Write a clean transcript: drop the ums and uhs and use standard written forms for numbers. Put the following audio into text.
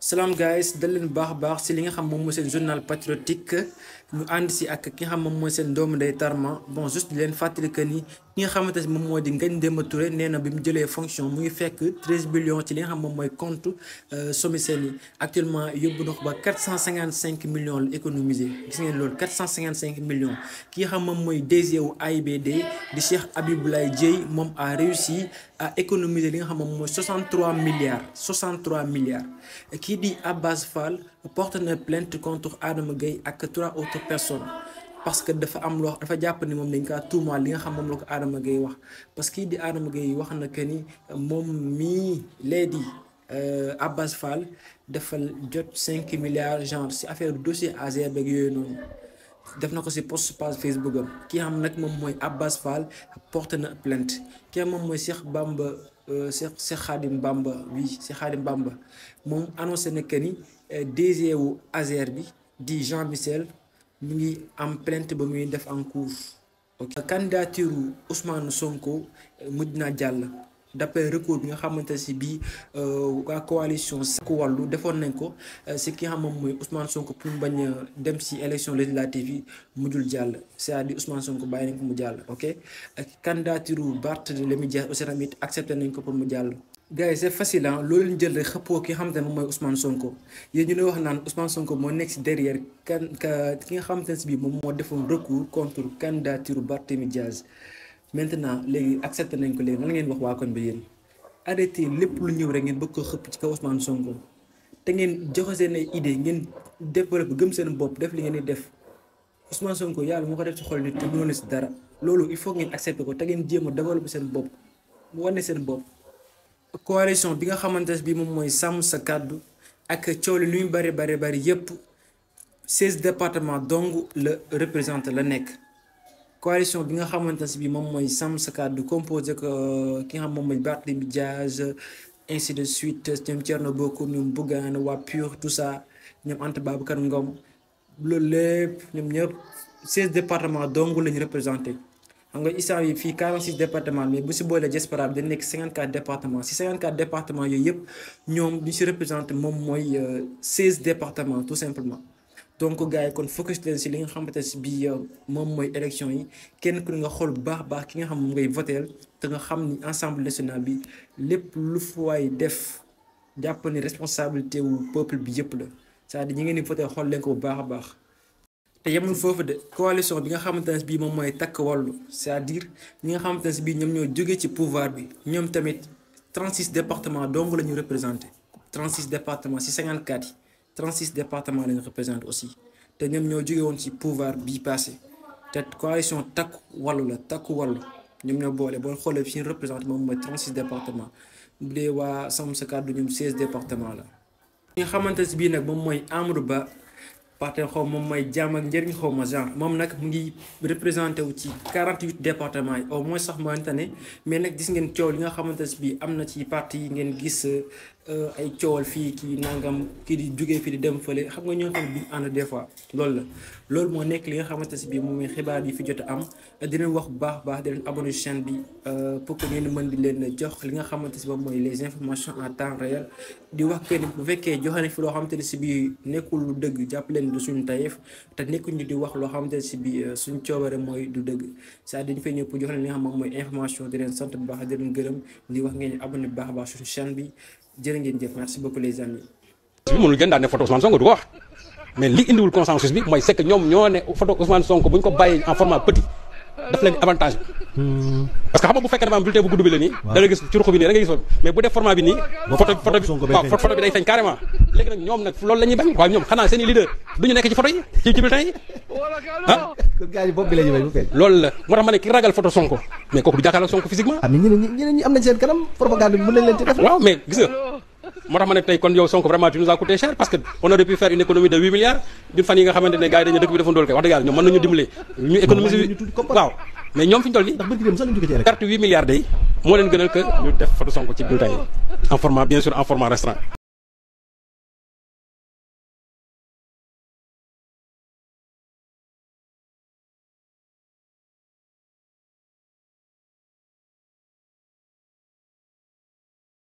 Salam guys dal leen baax si li nga xam moom mooy seen journal patriotique ñu ànd si ak ki nga xam moom mooy seen doomu ndey Tarma bon juste di leen fàttali que ni ki nga xamante ne moom moo di Ngagne Demba Touré nee na bi mu jëlee fonction mu ngi fekk 13 billions ci li nga xam moom mooy compte SOMISEN yi actuellement yóbbu na ko ba 455 millions la économisé gis ngeen loolu 455 millions ki nga xam moom mooy DG wu AIBD di Cheikh Abibulaye Dieye moom a réussi à économiser li nga xam moom mooy 63 milliards kii di Abbas Fall porte na plainte contre Adama Gueye ak 3 autres personnes parce que dafa am loo dafa jàpp ni moom dañ kaa tuumaal li nga xam moom la ko Adama Gueye wax parce que kii di Adama Gueye wax na que ni moom mii lee di Abbas Fall dafa jot 5 milliards genre si affaire dossier ASER beeg yooyu noonu def na ko si post page Facebook am ki xam nag moom mooy Abbas Fall porte na plainte kii moom mooy Cheikh Khadim Bamba Cheikh Khadim Bamba moom annoncé na que ni DG wu ASER bi di Jean Michel mu ngi am plainte ba muy def en cours. ok candidature Ousmane Sonko mujj naa jàll d'après recours bi nga xamante si bii waa coalition Sakku Wallu defoon nañ ko si ki nga xam moom mooy Ousmane Sonko pour mu bañ a dem si élection législative yi mujjul jàll c'est-à-dire Ousmane Sonko bàyyi nañ ko mu jàll ok ak candidature Barthélémy Dias aussi tamit accepté nañ ko pour mu jàll. gars yi c'est facile ah loolu lañ jël rek xëppoo ki nga xamante ne moom mooy Ousmane Sonko yéen ñu ne wax naan Ousmane Sonko moo nekk si derrière ki nga xamante ne si bii moom moo defoon recours contre candidature Barthélémy Dias. maintenant léegi accepté nañ ko léegi lan ngeen wax waa koñ bi yéen arrêté lépp lu ñëw rek ngeen bëgg ko xëpp ci kaw Ousmane Sonko te ngeen joxe seen ay idée ngeen développé gëm seen bopp def li ngeen di def Ousmane Sonko yàlla moo ko def ci xol nit te mënoon na si dara loolu il faut ngeen accepté ko te ngeen jéem a développé seen bopp mu wane seen bopp. coalition bi nga xamante ne bii moom mooy sàmm sa kàddu ak coow li lu ñu bari yépp 16 départements dong la représenté la nekk. coalition bi nga xamante ne bii moom mooy sàmm sa kàddu composé ko ki nga xam moom mooy Barthélémy Dias ainsi de suite ñoom Thierno Bocoum ñoom Bougane waa PUR tout ça ñoom Anta Babacar Ngom loolu lépp ñoom ñëpp 16 départements dong lañu représenté xam nga instant yi fii 46 départements mais bu si boolee diaspora bi dañ nekk 54 départements si 54 départements yooyu yëpp ñoom ñu si représenté moom mooy 16 départements tout simplement. donc gars yi kon focus leen si li nga xamante ne si bii moom mooy élection yi kenn ku ne nga xool bu baax ki nga xam moom ngay voteel te nga xam ni Assemblée nationale bi lépp lu fa waay def jàpp ni responsabilité wu peuple bi yëpp la c'est-à-dire ñi ngeen di voté xool leen ko bu baax. te yemul foofu de coalition bi nga xamante ne si bii moom mooy takk wàllu c'est-à-dire ñi nga xamante ne si bii ñoom ñoo jógee ci pouvoir bi ñoom tamit 36 départements dong la ñu représenté 36 départements si 54 yi. 36 départements lañu représente aussi te ñoom ñoo jóge woon ci pouvoir bii passé te coalition takku wàllu la takku wàllu ñoom ñoo boole boo xoolee fi ñu représenté moom mooy 36 départements bu dee waa sàmm sa kàddu ñoom 16 départements la. li nga xamante ne bii nag moom mooy Amadou Ba parti xaw moom mooy jàmm ak njëriñ xaw ma genre moom nag mu ngi représenté wu ci 48 départements yi au moins sax mënta ne mais nag gis ngeen coow li nga xamante ne bii am na ci parti yi ngeen gis. ay coowal fii kii nangam kii di jugee fii di dem fële xam nga ñoo xam ne duñ ànd des fois loolu la loolu moo nekk li nga xamante si bii moom mooy xibaar yi fi jot a am di leen wax bu baax di leen abonné chaîne bi pour que ngeen mën di leen jox li nga xamante si moom mooy les informations en temps réel di wax que ni bu fekkee joxe nañ fi loo xamante ne si bii nekkul lu dëgg jàpp leen du suñu tayef te nekkuñu di wax loo xamante ne si bii suñu coobare mooy du dëgg c'est-à-dire dañu fay ñëw pour jox leen li nga xam moom mooy information di leen sant bu baax di leen gërëm di wax ngeen abonné bu baax suñu chaîne bi jërë ngeen jëf merci beaucoup les amis. bi mënul gën daan ne photo Ousmane Sonko du ko wax mais li indiwul consensus bi mooy c'est que ñoom ñoo ne photo Ousmane Sonko bu ñu ko bàyyee en format petit daf leen avantage parce que xam nga bu fekkee dafa am bulletin bu gudd bi la nii da nga gis ci ruq bi nii da nga gis mais bu def format bi nii photo bi day feeñ carrément léegi nag ñoom nag loolu la ñuy bañ waaye ñoom xanaa seen i leader du ñu nekk ci photo yi ci bulletin yi ah loolu la moo tax ma ne ki ragal photo Sonko mais kooku du jàkkaarloo Sonko physiquement ñeneen ñi am nañ seen kanam propagande bi mën nañ leen ci def waaw mais gis nga moo tax ma ne tey kon yow Sonko vraiment tu nous as coûté cher parce que on aurait pu faire une économie de 8 milliards ñun fan yi nga xamante ne gars yi dañu dëkk bi dafa ndóol kay wax dëgg yàlla ñoom mën nañu dimbali ñu économiser waaw mais ñoom fi ñu toll nii carte 8 milliards day moo leen gënal que ñu def photo Sonko ci bulletin yi en format bien sûr en format restreint